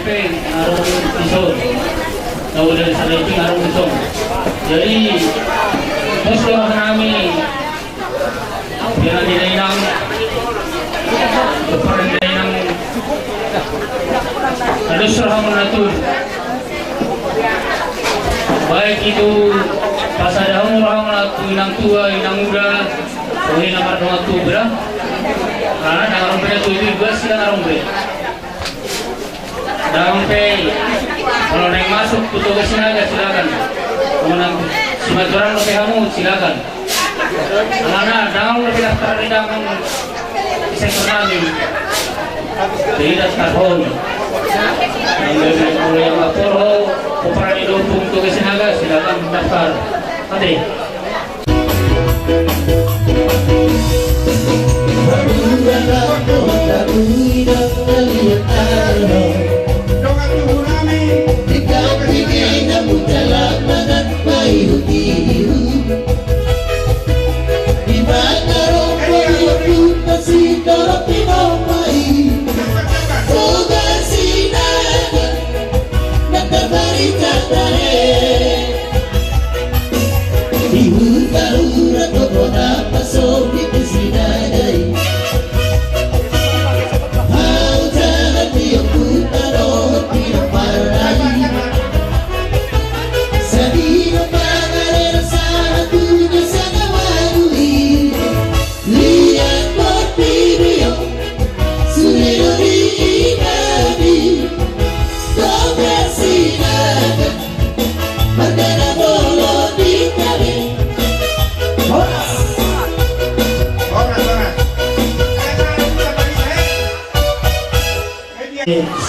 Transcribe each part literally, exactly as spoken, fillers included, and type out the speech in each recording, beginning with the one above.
Pe, arung ison. Tahu dari sana itu arung ison. Jadi, pos doa kami. Dia nanti dainang. Kepada dainang. Ada serah mengatur. Baik itu pas ada umur, umur inang tua, inang muda, oh, ini nomor dua tu, bro. Karena ada orang punya tujuh belas, silakan orang beri. Dang pe, kalau naik masuk tu Toga Sinaga, silakan. Kalau nang Simatorang pe hamu, silakan. Alana, dang pe daftar di dalam sektor kami. Jadi daftar hon. Yang dari mulai yang lapor ho, operan di dopung Toga Sinaga, silakan daftar. Ate.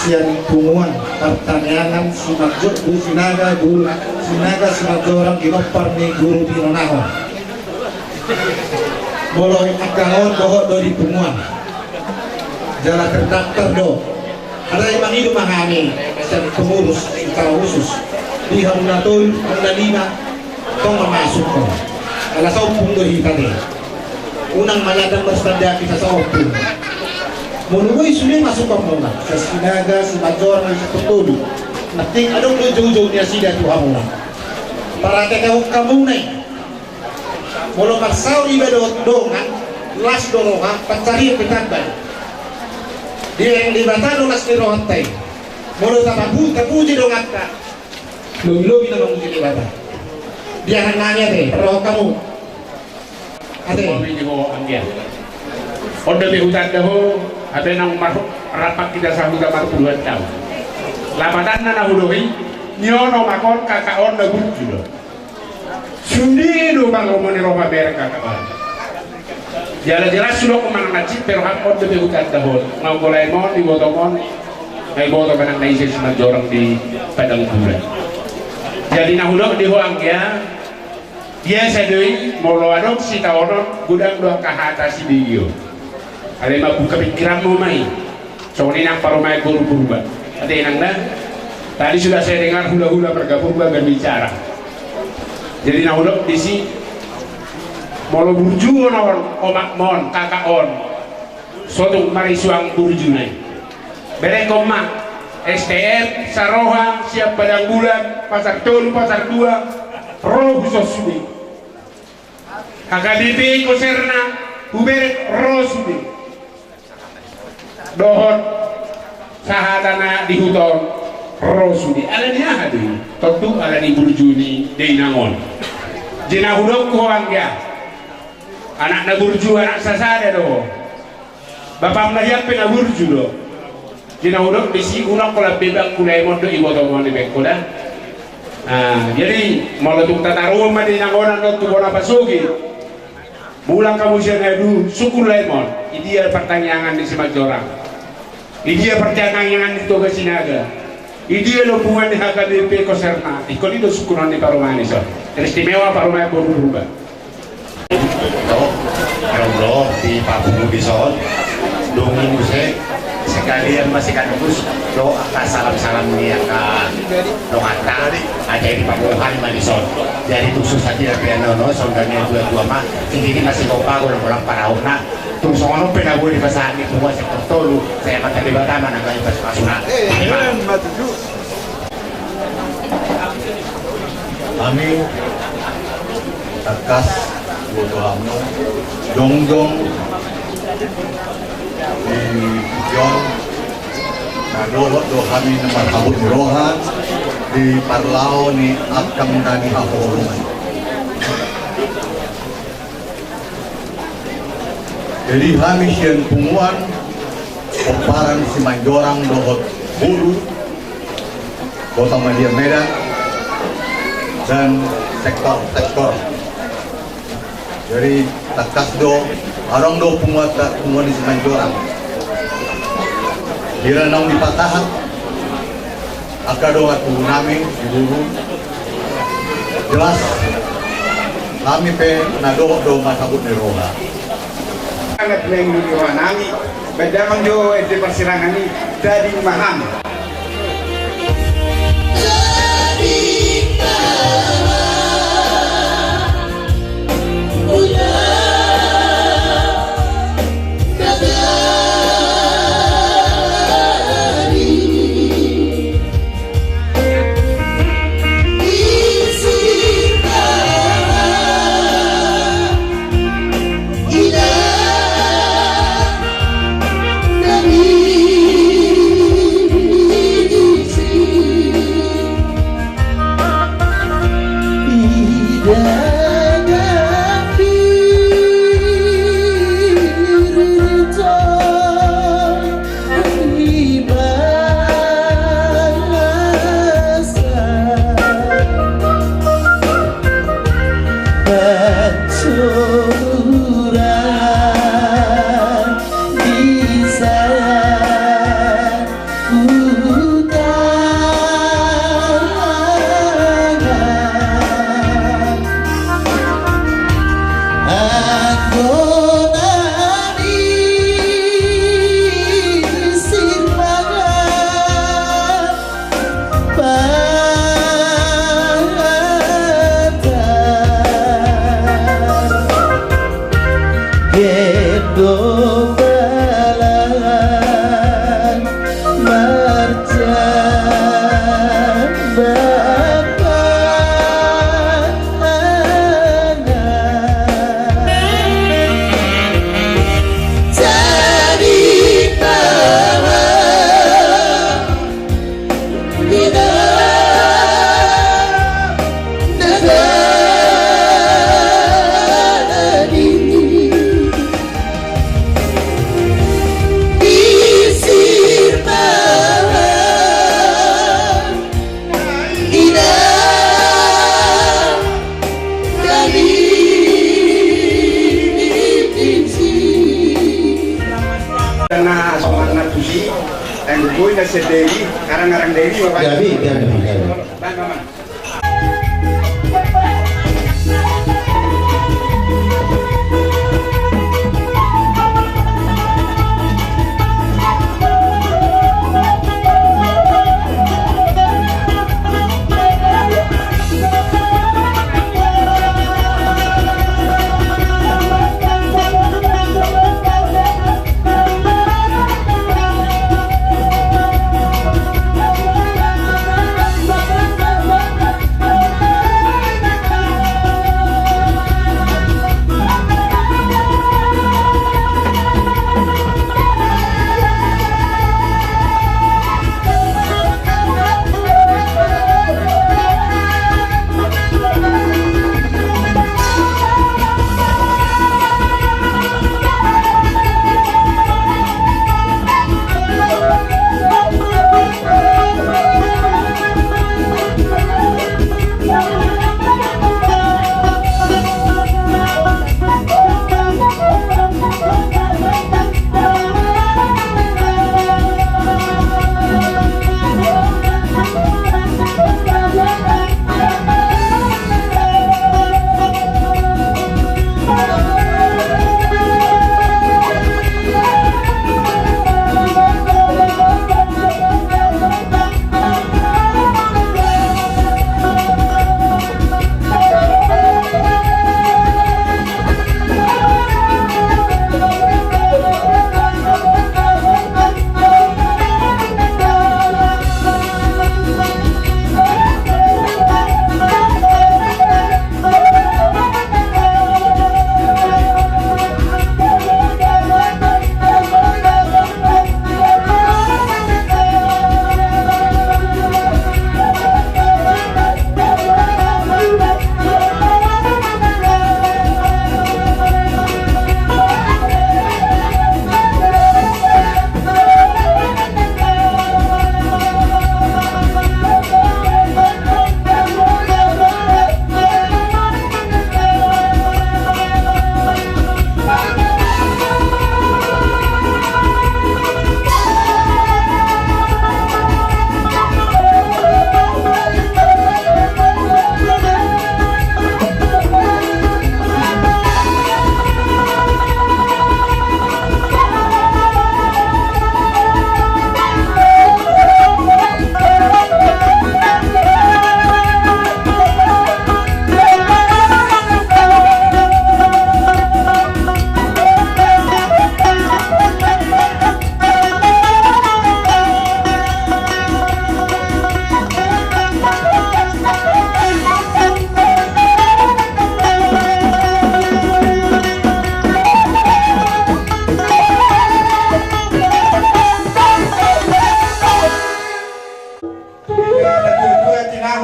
Sian punguan partangiangan Simarjo, Sinaga, Guru Sinaga Simarjo, orang ginompar ni Guru Tinonahon. Molo angka on dohot do di punguan. Jala terdaftar do. Alai mangido ma hami sian pengurus secara khusus di Hamuna tolu, Hamuna lima, tong ma masuk. Ala saompung do hita te. Unang maladang berstandar kita saompung. Molo boi sude masuk Hamuna, Sinaga, Simarjo, Simarjo tolu. Nanti adong do joujou ni nasida tu Hamuna. Paratehon hamu na i. Molo marsaor iba dohot dongan, las do roha, pansarian pe tamba. Dibereng Debata do las ni rohanta i. Molo tapapu-, tapuji donganta, lobi-lobi na mamuji Debata. Di anak nami ate, parrohahon hamu. Ate. Ho anggia. On dope hutanda ho, ate, nang mar-, rap hita sahuta marpuluhan taon. Lapatanna na hudok i, nionom on kakak on na burju do. Sude do parlomo ni roha bereng kakak on. Jala jelas hudok manang na cip pe roham, on dope hutanda ho. Nga ulaon on, ibotom on. Nga iboto manang na ise simanjorang di padang bulan. Jadi na hudok di ho anggia, biasa do i molo adong sitaonon godang do angka hata sibege on. Alai mambuka pingkiranmu ma i. Songon i nang parumaen boru Purba. Ate nang na. Tadi sudah saya dengar hula-hula marga Purba berbicara. Jadi na hudok disi, molo burju on, omakmon, kakak on, so tung marisuang burjuna i. Berengkon ma, S T M, Saroha, sian Padang Bulan, Pasar Tolu, Pasar Dua, ro huson sude. H K B P Koserna, hubereng ro sude. Dohot sahata na di huta on, ro sude. Ala ni aha do i? Tontu ala ni burju ni dainang on. Jadi na hudok tu ho anggia. Anak na burju, anak sasada do ho. Bapam na hian pe na burju do. Jadi na hudok disi, unang holan be bangku, laemon do ibotom on, dibaen ho da. Nah, jadi molo tung tataruhon ma dainang on annon tu bona pasogit. Mulak hamu sian adu, sungkun laemon. Idia partangiangan ni Simanjorang? Idia partangiangan ni Toga Sinaga? Idia lombungan ni H K B P Koserna? Ingkon i do sungkunon ni parumaen i son. Teristimewa parumaen boru Purba. Adong do dipapungu dison. Dung i muse sekalian ma sekaligus do angka salam-salam ni angka donganta. Jadi dipapungu hami ma dison. Jadi tung so sadia pe annon, songon na nitua-tua ma, tingki i ma sigompa, golang-golang panahonna. Songon on pe na boi dipasahat ni punguan sektor tolu, sai Amanta Debata ma na mangipas pasuna. Ima tutu. Hami tangkas boto hamu jongjong di tingki on, na dohot do hami na marhabot ni roha di parlao ni angka na nihaholongan. Jadi hami sian punguan pomparan Simanjorang dohot boru Kota Madya Medan dan sektor-sektor. Jadi tangkas do, adong do punguanta, punguan ni Simanjorang. Hira naung dipasahat angka dongan tubu nami di boru. Jelas hami pe na dohot do marhabot ni roha. Anak na di roha nami, baen damang jo ende parsirangan i, Dadi Maham. Na songon na tusi, anggo boi na sendiri, karang-karang dari ma, Pak? Gabe, gabe, gabe. Bang, bang, bang.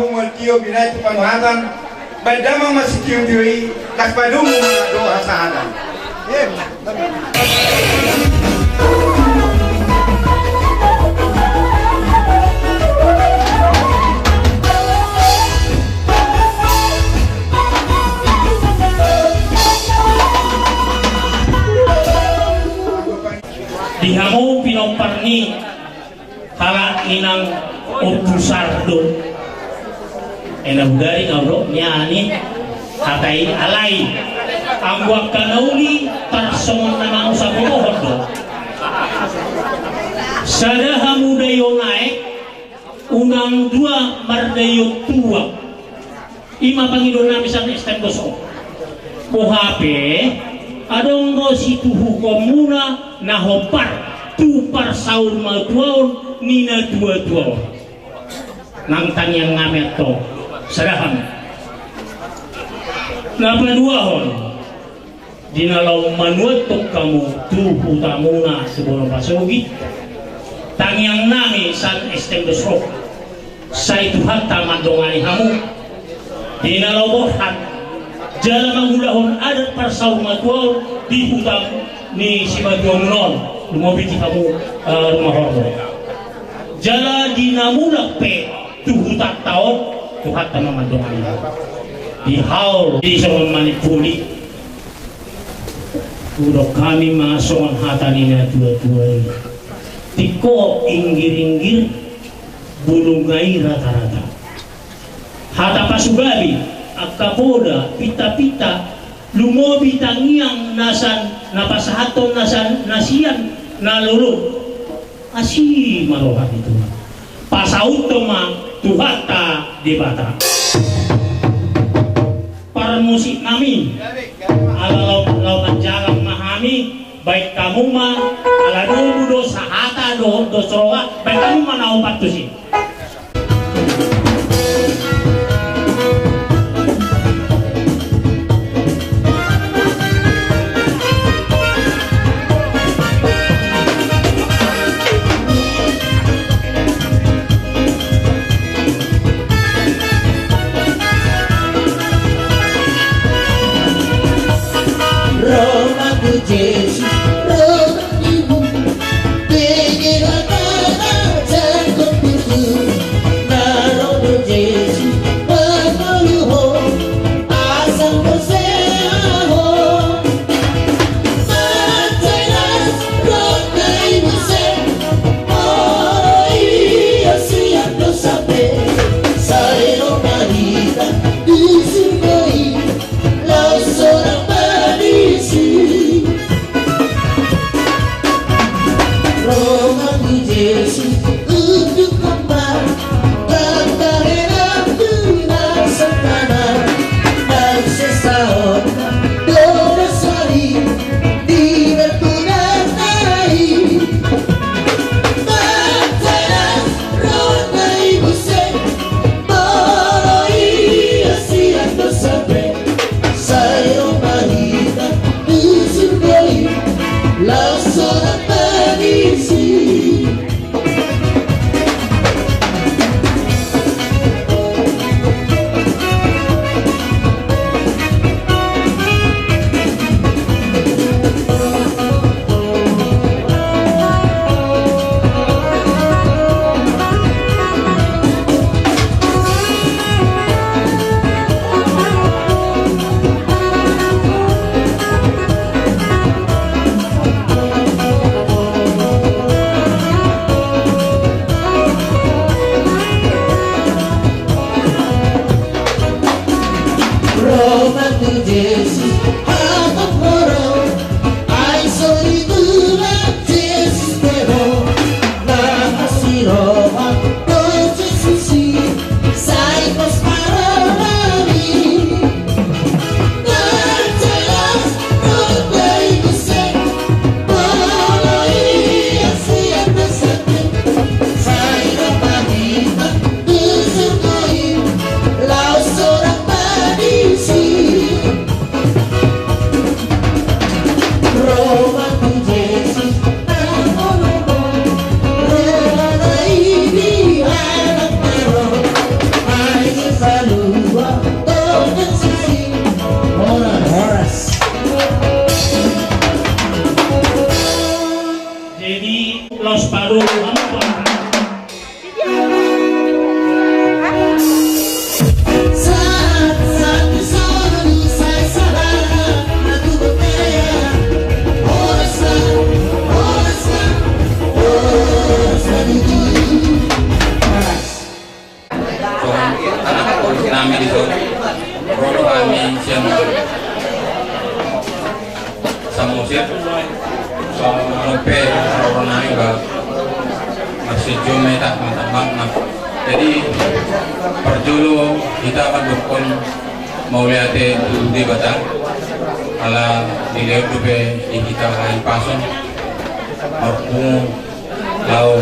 Molo tio binahen tu panuhatan, baen damang ma sitiotio i, laos padomu ma do hasahatan. Di hamu pinompar ni halak inang Ompu Sardo. Ena budari na ro niani hata i alai anggo angka na uli tarsongon na mangusaponohon do. Sada hamu daion aek, unang dua mardaion tuak. Ima pangidoan nami sian S T M dos on. Boha pe adong do situhukonmuna na hombar tu parsaurmatuaon ni natuatua on. Nang tangiang nami antong, sada hami. Na paduahon, di na laho manuathon hamu tu hutamuna tu Bono Pasogit, tangiang nami sian S T M dos on, sai Tuhanta mandongani hamu. Di na laho borhat jala mangulahon adat parsaurmatuaon di huta ni simatuamuna on, lumobi di hamu, eh, rumah horbo. Jala di na mulak pe tu hutanta on, Tuhanta ma mandongani hamu. Di haor di songon manipuli. Hudok hami ma songon hata ni natuatua i: Tingko inggiringgir, bulungna i ratarata. Hata pasugabi, angka poda, pitapita, lumobi tangiang na sian, na pasahathon na sian, na sian na lolo. Asi ma roha ni Tuhan. Pasauthon ma Tuhanta Debata. Parmusik nami, ala laho, laho manjalang ma hami, baen hamu ma, ala domu do sahata dohot dos roha, baen hamu ma na opat tusi. Samosir, so, anu pe, ro nai ba, marsijum eta, mantap banget. Jadi, parjolo hita mandokkon mauliate tu Debata, ala dilehon dope di hita hahipason, marpungu, laho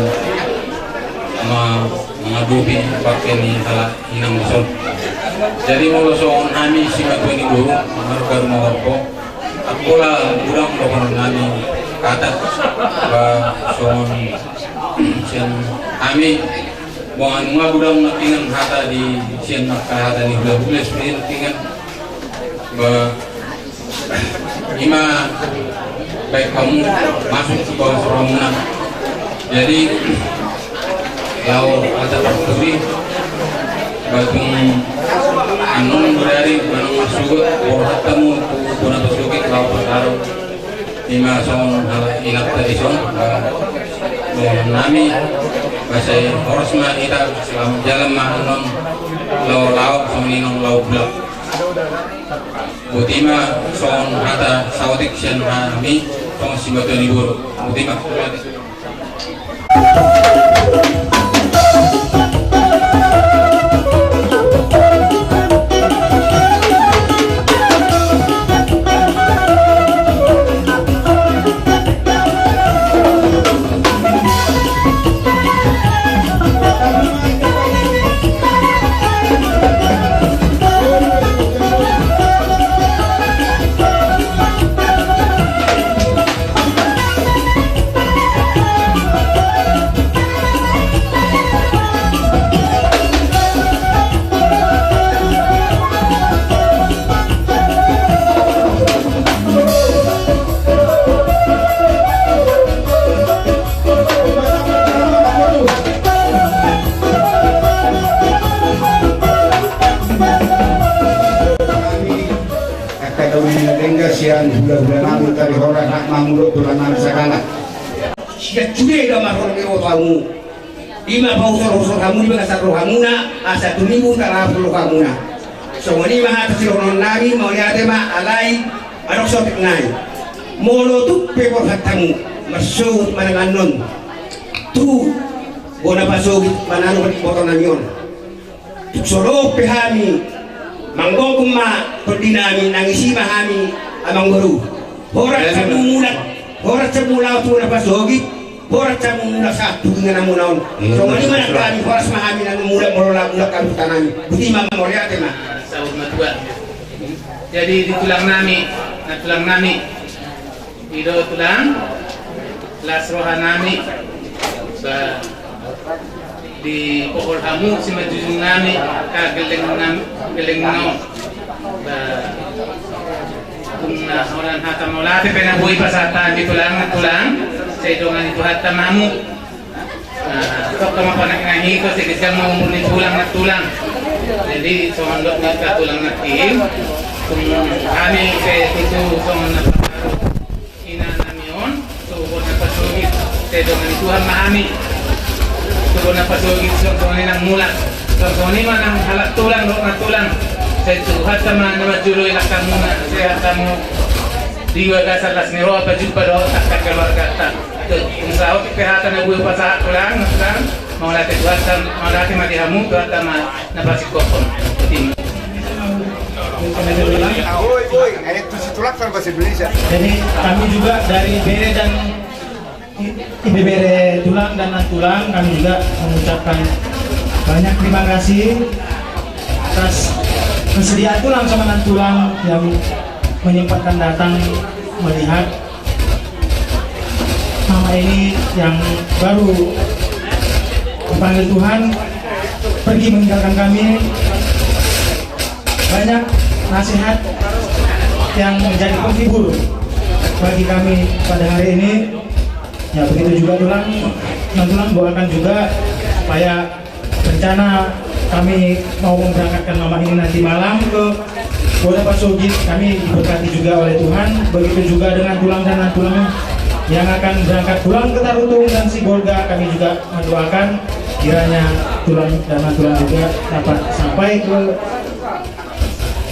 ma-, mangadopi bangke ni halak inang dison. Jadi molo songon hami simatua ni boru, marga Rumahorbo, anggo la godang dohonon nami hata, ba songon sian hami, boan nunga godang nangkiningan hata di sian angka hata ni hulahula, seperti nangkiningan, ba ima baen hamu masuk tu bagas rohamuna. Jadi, laho hata parturi, ba tung annon berari manang marsogot, borhat hamu tu bona pasogit laho pasahat. Ima songon halak inanta dison, ba dohonon nami, ba sai horas ma hita, selamat jalan ma annon laho-laho, songon i nang laho bulak. Boti ma songon hata saotik sian hami, songon simatua ni boru. Boti ma. Angka daun na denggan sian hulahula nami, tari horas ma hamu dohot tulang nami sakala. Sian sude do marhorong ni rohamuna. Ima pausor-usor hamu di bagasan rohamuna, asa tumibu tarapul rohamuna. Songon i ma hata sidohonon nami, mauliate ma, alai adong saotik nai. Molo tung pe borhat hamu marsogot manang annon tu bona pasogit manang boto nami on. Tung so dohot pe hami, manggokhon ma tondi nami, nang isi ma hami amangboru. Horas hamu mulak, horas hamu laho tu bona pasogit, horas hamu mulak sahat tu ingananmuna on. Songon i ma nang hami, horas ma hami na mulak, molo laho mulak hami tu tanami. Boti ma, mauliate ma. Saur matua. Jadi di tulang nami, na tulang nami. I do tulang, las roha nami, ba dipohol hamu simanjujung nami, angka gelleng nami, gelleng nami. Ba tung na holan hata mauliate pe na boi pasahat hami tulang, tulang, sai dongani Tuhanta ma hamu. Nah, tok tama panak na hiko, sekitar mau murni tulang na tulang. Jadi songon dok na tulang na tim, tung hami pe tutu songon na ina nami on, tu bona pasogit, sai dongani Tuhan ma hami. Tu bona pasogit, songon i nang mulak. Songon i ma nang halak tulang, dok na tulang. Sai Tuhanta ma na manjoloi langkamuna, sehat hamu. Di bagasan las ni roha, pajumpa dohot angka keluargata. Tung saotik pe hata na boi pasahat tulang, tulang. Mauliate Tuhanta, mauliate ma di hamu, Tuhanta ma na pasingkophon. Woi, woi, eh, itu si tulang kan bahasa Indonesia. Jadi kami juga dari Bere dan i-, Ibebere tulang dan nantulang, kami juga mengucapkan banyak terima kasih atas kesediaan tulang sama nantulang yang menyempatkan datang melihat mama ini yang baru dipanggil Tuhan pergi meninggalkan kami. Banyak nasihat yang menjadi penghibur bagi kami pada hari ini. Ya, begitu juga tulang, nantulang doakan juga supaya rencana kami mau memberangkatkan mama ini nanti malam ke Bona Pasogit, kami diberkati juga oleh Tuhan. Begitu juga dengan tulang dan nantulang yang akan berangkat pulang ke Tarutung dan Sibolga, kami juga mendoakan kiranya tulang dan nantulang juga dapat sampai ke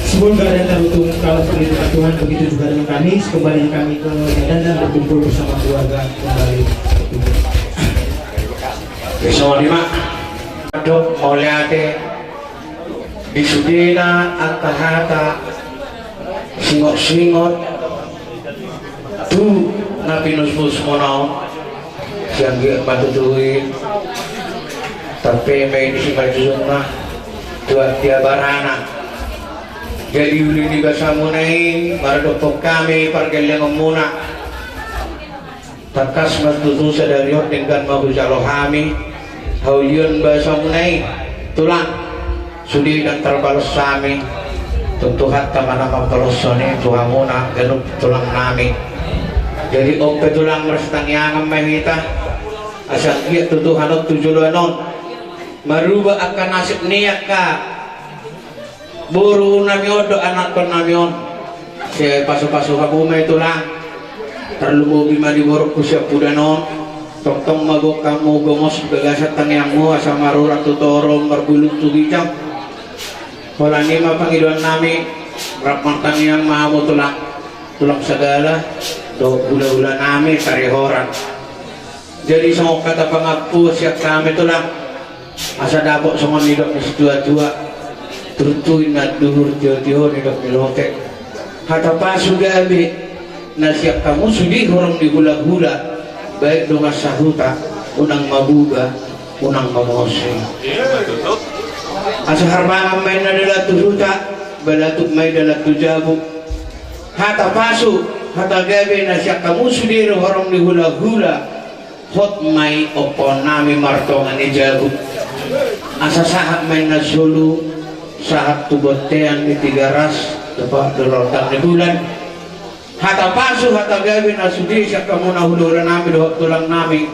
Semoga ada tarutung kalau begitu Tuhan, begitu juga dengan kami. Kembali kami ke Medan dan berkumpul bersama keluarga kembali. Songon i ma. Dok mauliate di sudena angka hata singot-singot tu na pinusmusmuna on. Sian giat ma tutu i. Tarpe ma i di simanjujungna tu atia barana. Jadi uli ni basamuna i maradophon hami pargellengonmuna. Tangkas ma tutu sadari on denggan ma hujalo hami haulion basamuna i tulang. Sude ndang tarbalos hami. Tung Tuhanta ma na mambalosson i tu hamuna ganup tulang nami. Jadi on pe tulang marsitangiangan ma hita. Asa giat tutu hanon tu joloan on maruba angka nasib ni angka boru nami on dohot anakkon nami on. Sai pasu-pasu hamu ma i tulang. Tarlumobi ma di borungku siampudan on. Tongtong ma gok hamu gomos bagasan tangiangmu asa marurat tu toru marbulung tu ginjang. Holan i ma pangidoan nami. Rap martangiang ma hamu tulang, tulang sagala dohot hulahula nami Karihoran. Jadi songon hata pangampu sian hami tulang. Asa dapot songon nidok ni situa-tua, turtu inna anduhur, tio-tio nidok ni lote. Hata pasu gabe na sian hamu sude horong ni hulahula, baen dongan sahuta, unang mabuba, unang mamose. Asa harbangan ma inna dalan tu huta, balatuk ma i dalan tu jabu. Hata pasu, hata gabe na sian hamu sude horong ni hulahula, hot ma i ompuon nami martonga ni jabu. Asa sahat ma inna solu, sahat tu bontean ni Tigaras, tu paha dolok ni bulan. Hata pasu, hata gabe na sude sian hamuna hulahula nami dohot tulang nami.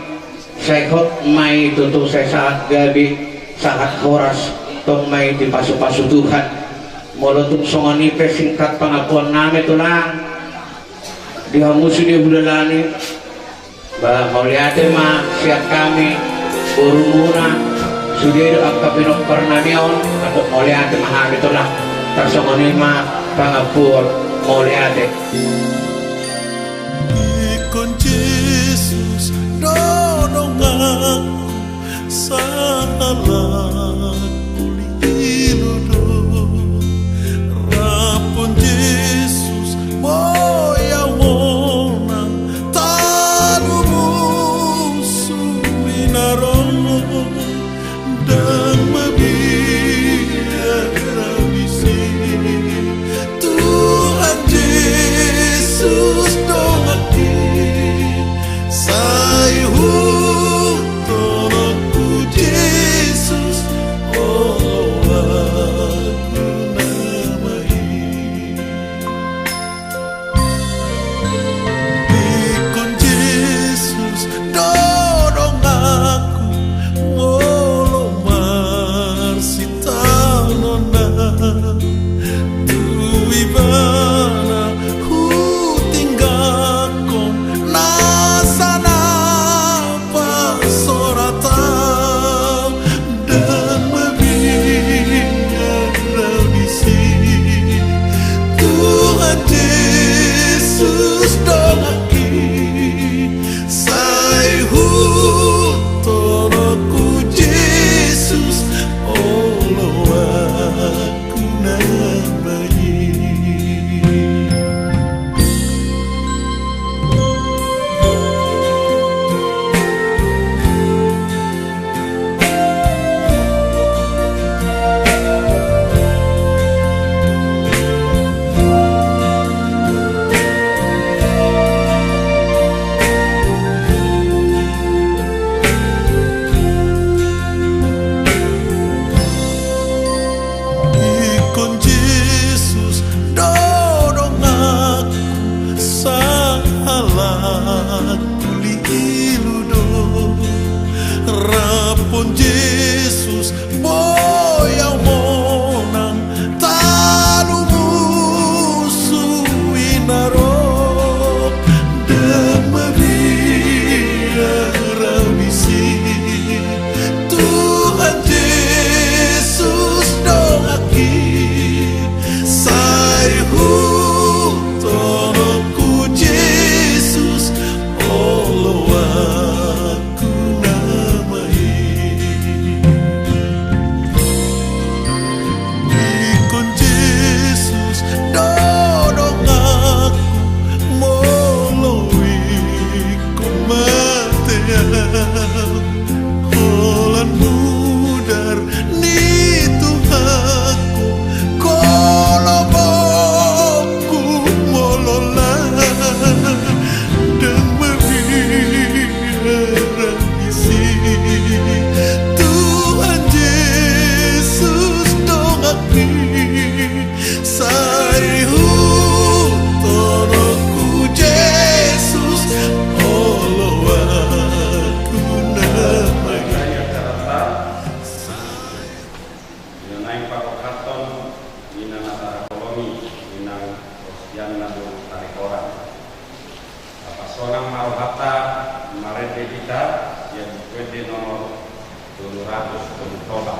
Sai hot ma i tutu, sai sahat gabe, sahat horas, tong ma i dipasu-pasu Tuhan. Molo tung songon i pe singkat pangampuon nami tulang. Di hamu sude hulahula nami. Ba mauliate ma sian hami borumuna, sude dohot angka pinompar nami on, antong mauliate ma hami tulang. Tarsongon i ma pangampuon, mauliate. Ingkon Jesus do donganku, sahalakku lilu do. Rap on Jesus, boi au monang, talu musu i na ro. Ndang mabiar abisi, Tuhan Jesus donganki, sai hutolongku Jesus, olo Tolu ratus tolu toba.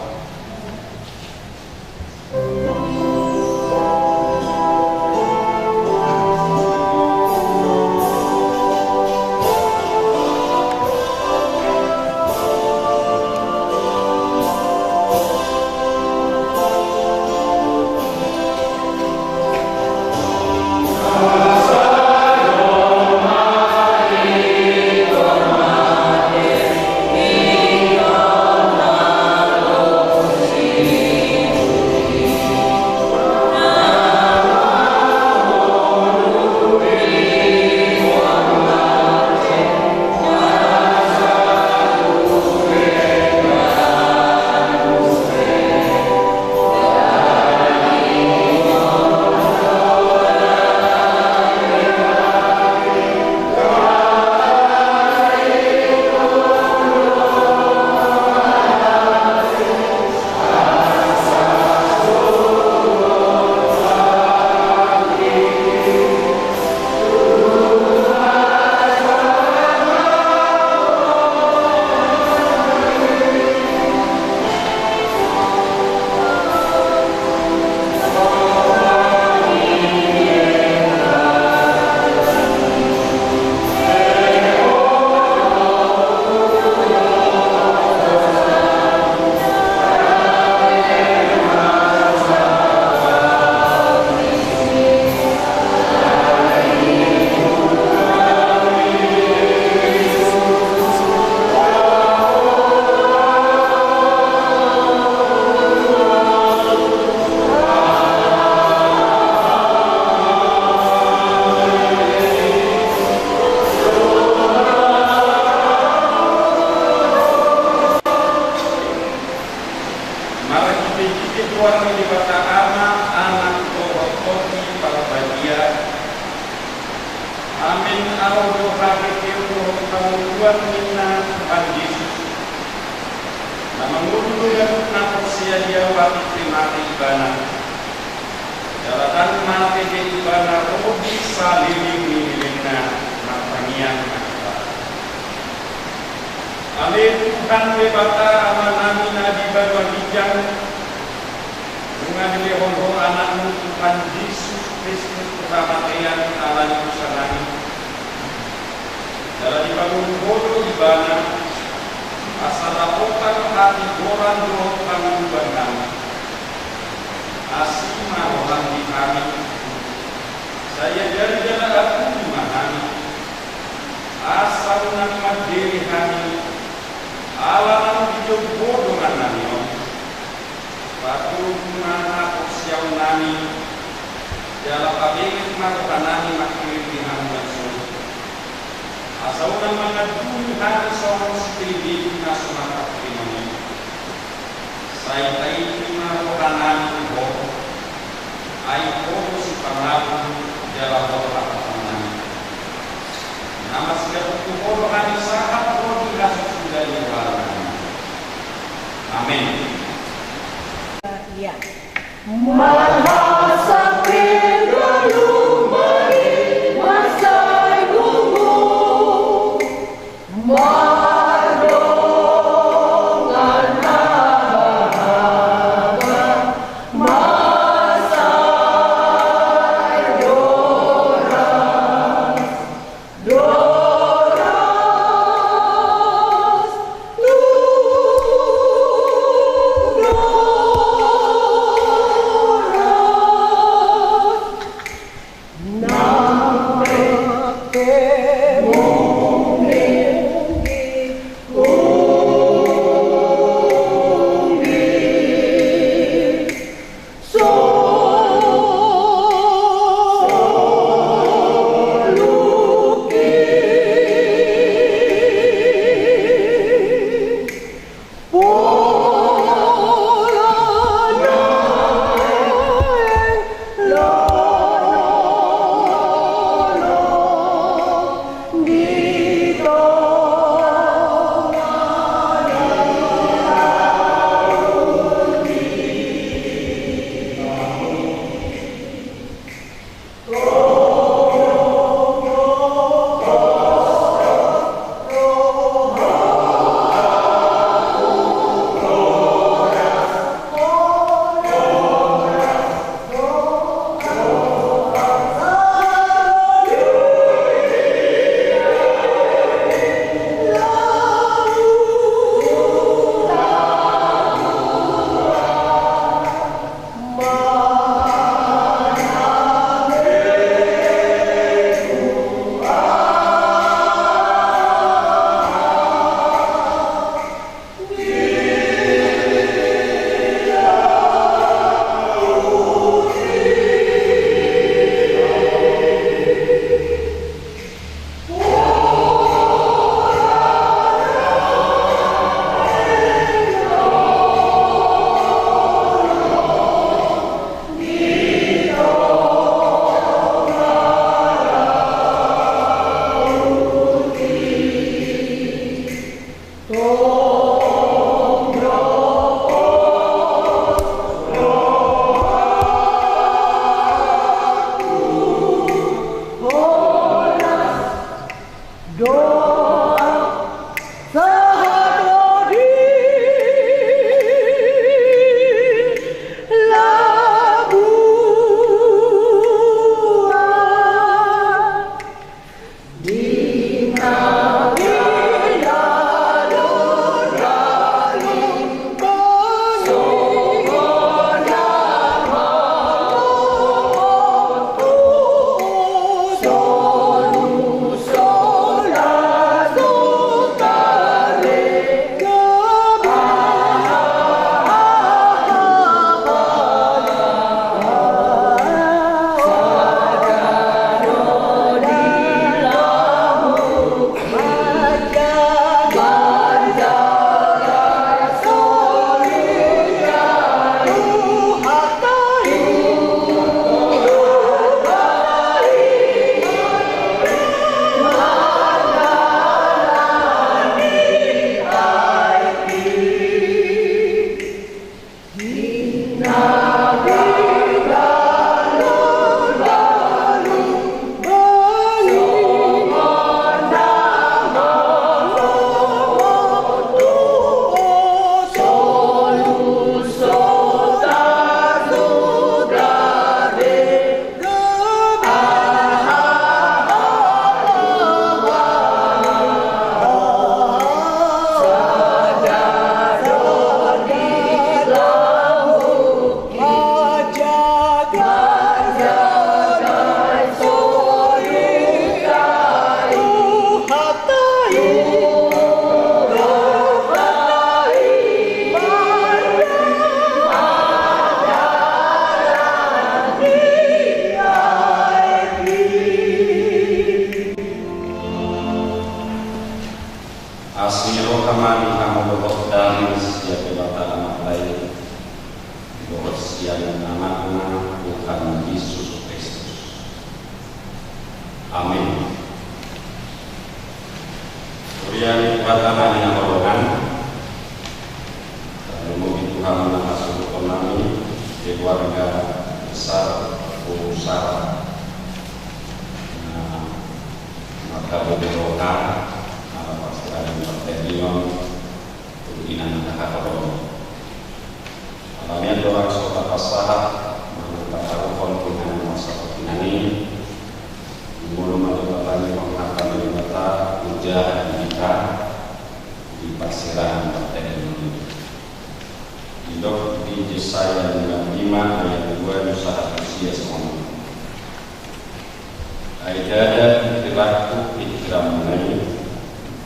Marhitehite goar ni Debata Ama, Anak dohot Tondi Parbadia. Amen. Ahu do haheheon dohot hangoluan ninna Tuhan Jesus, na mangolu do ganup na porsea di Ahu atik pe mate ibana. Jala ndang mate be ibana ro di saleleng ni lelengna. Martangiang ma hita. Ale Tuhan Debata Amanami na di banua ginjang, nunga dilehon Ho Anakmu Tuhan Jesus Kristus tu hamatean ala ni dosanami, jala dipangolu Ho do Ibana, asa dapotan hatigoran dohot hangoluan nami. Asi ma roham di hami, sai ajari jala aturi ma hami, asa unang mandele hami, ala naung dijou Ho dongannami on. Patogu ma haporseaonnami, jala pabeget ma rohanami manghirim di hamu na solu, asa unang mangandungi hami songon sipelebegu na so marhatorangan i. Sai taiti ma rohanami tu Ho, ai Ho do sipangabun jala Ho do hatapanonnami. Na masiaput tu Ho do hami sahat ro di hasusuda ni rohanami. Amen. Ia. Hami na hasuhuton nami, keluarga besar Boru Sara. Nah, maka Boru Roha, ala parserahan partai on, tu inang na haholom. Alani i do langsung tapasahat, manang taharuhon tu inang na sahat inang i, molo ma tatangi hata ni Debata, hujaha di hita, di parserahan partai on. Didok di Jesaya lima lima ayat dua, sahat tu sia songon on. Ai ndada pikiranku pikiranmuna i,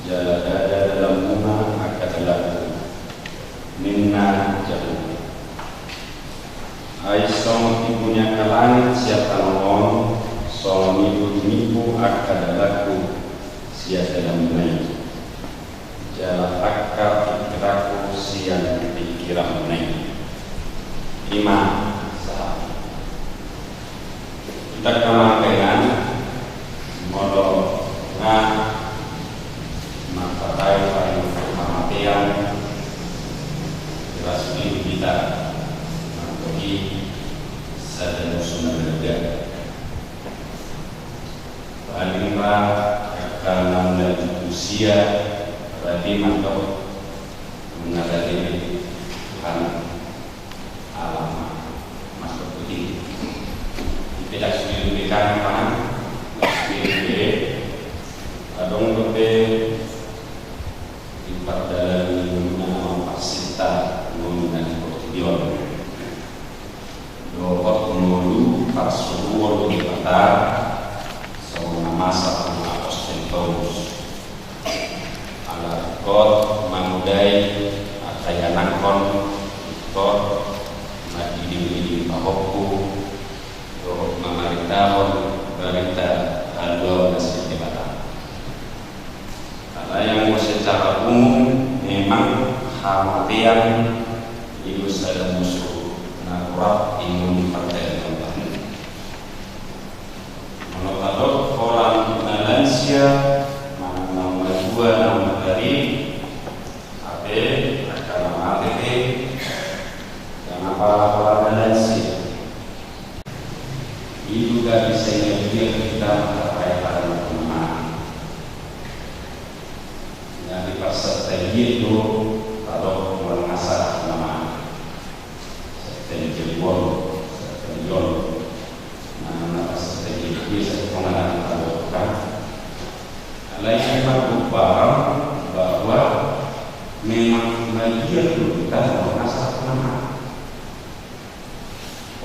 jala ndada dalanmuna angka dalanku, ninna Jahowa. Ai songon tibu ni angka langit sian tano on, songon i do tinimbo angka dalanku sian dalanmuna i. Jala tangkar pikiranku sian pikiranmuna i. I ma sahat. Hita angka amang inang, molo nga mangkatai paling hamatean, jelas di hita mangkohi sada musu na berharga. Paling ra angka na mula di usia, berarti mantap, nunga dari Tuhan alam mantap putih. Dipedak sendiri kan, mana? Sendiri. Adong dope di pardalanan na mamparsita ngolu na di portibi on. Dohot ngolu parsuruon ni Debata, songon na masa tu apostel Paulus. Ala ringkot mangodai angka ianakhon, ringkot mangidim-idim pahompu, dohot mamaritahon barita haluaon na sian Debata. Alai anggo secara umum memang hamatean i do sada musu na rap di ngolu ni partai on. Molo tadok holan na lansia, manang na matua, na madari, hape angka na mate pe, jala apala holan na lansia. I do gabe sai na dia hita mangkatai parange na mate. Na diparsantabi do tadok molo nga sahat na mate. Santabi on, santabi on. Na, na parsantabi dia sai tonga na tadok kan. Alai memang barang bahwa memang na dia do hita molo nga sahat na mate.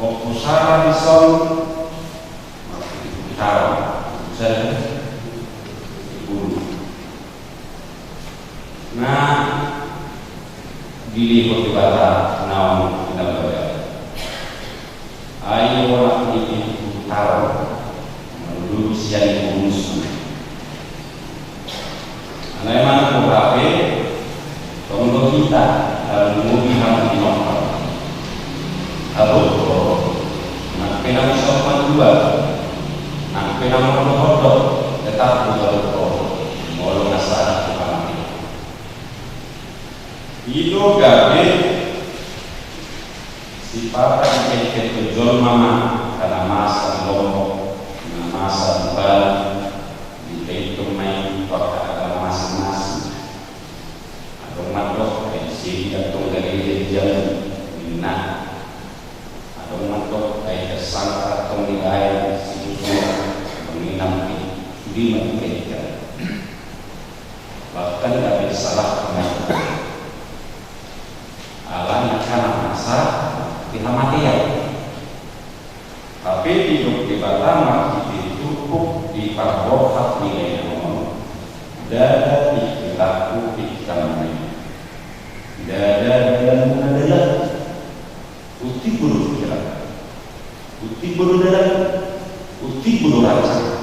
Ompu Sara dison, mate di Sara, ompu Sara, di Bulu. Na dilehon Debata naung hinabaga. Ai olat ni Bulu Taro, manulubi sian i bonusna. Alai manang boha pe, tong do hita, tarumobi hami di nomor. Aboto, nang pe na masa pandua, nang pe na masa hotdok, tetap do aboto, molo nga sahat tu hamatean. I do gabe, sipata dikengken tu jolma ma, angka na masa di Lombok, na masa di Bali, dipaingot ma i tu angka agama masing-masing. Adong mandok, ai segi antong gareja di jabu, ninna. Adong mandok, ai tersangka antong dibaen, sisusur, ninna pe, sude ma dikengken. Bahkan gabe disalahkan. Alana angka na masa di hamatean. Hape didok Debata marhite turpuk di parborhat ni dainang on, ndada pikiranku pikiranmuna i. Ndada dalanmuna dalanku. Untimbo do pikiran. Untimbo do dalan. Untimbo do rancana.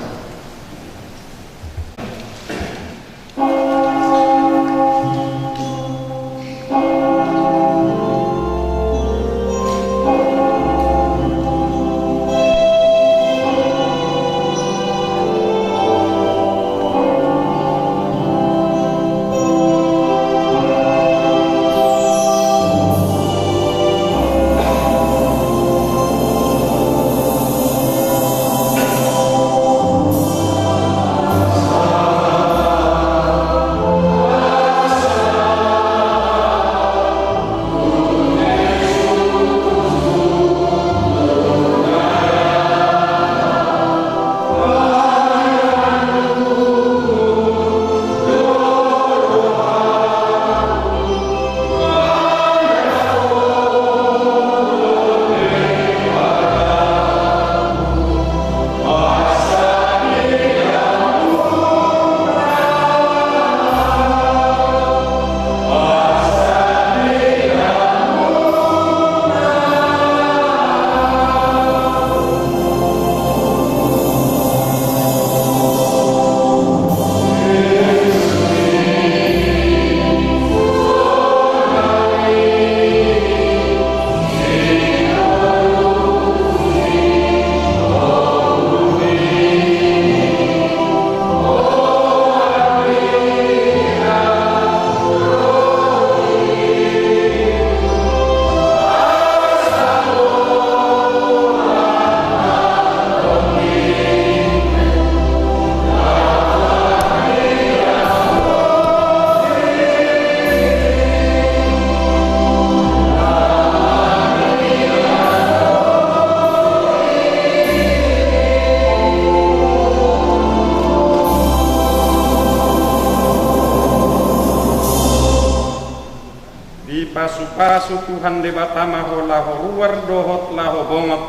Pasu Tuhan Debata ma ho laho ruar dohot laho bongot,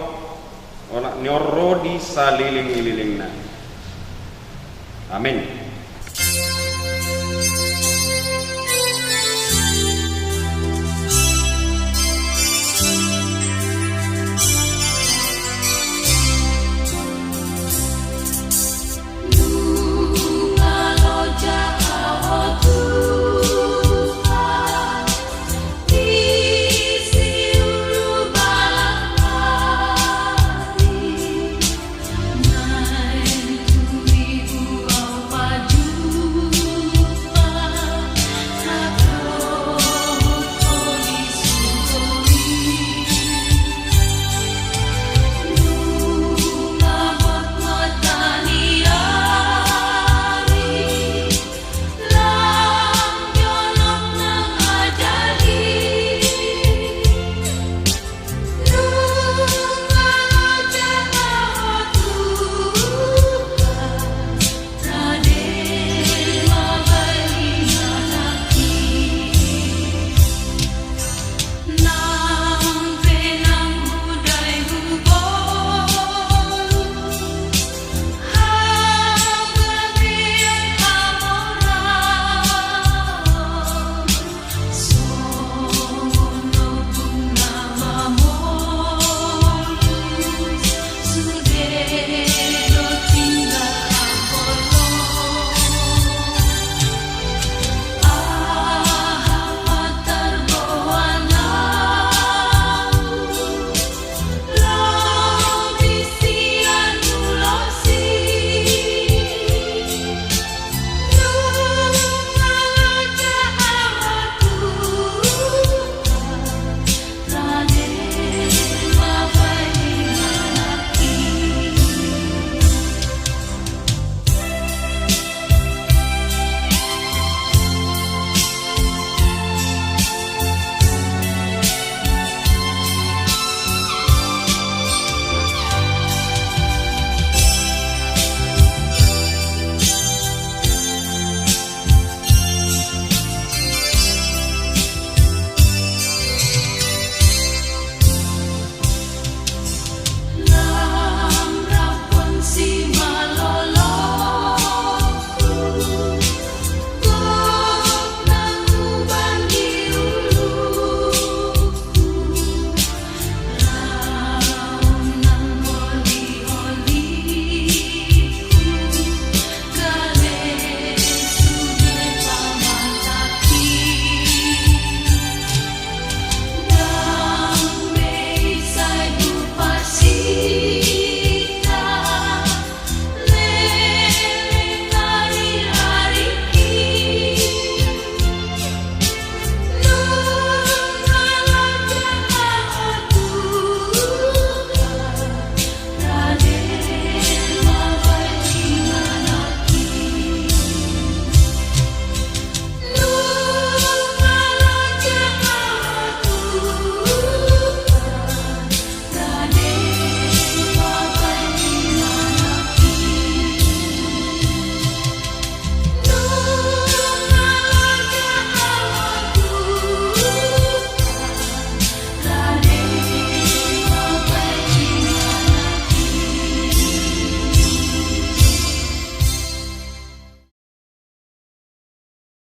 olat ni on ro di saleleng-lelengna. Amen.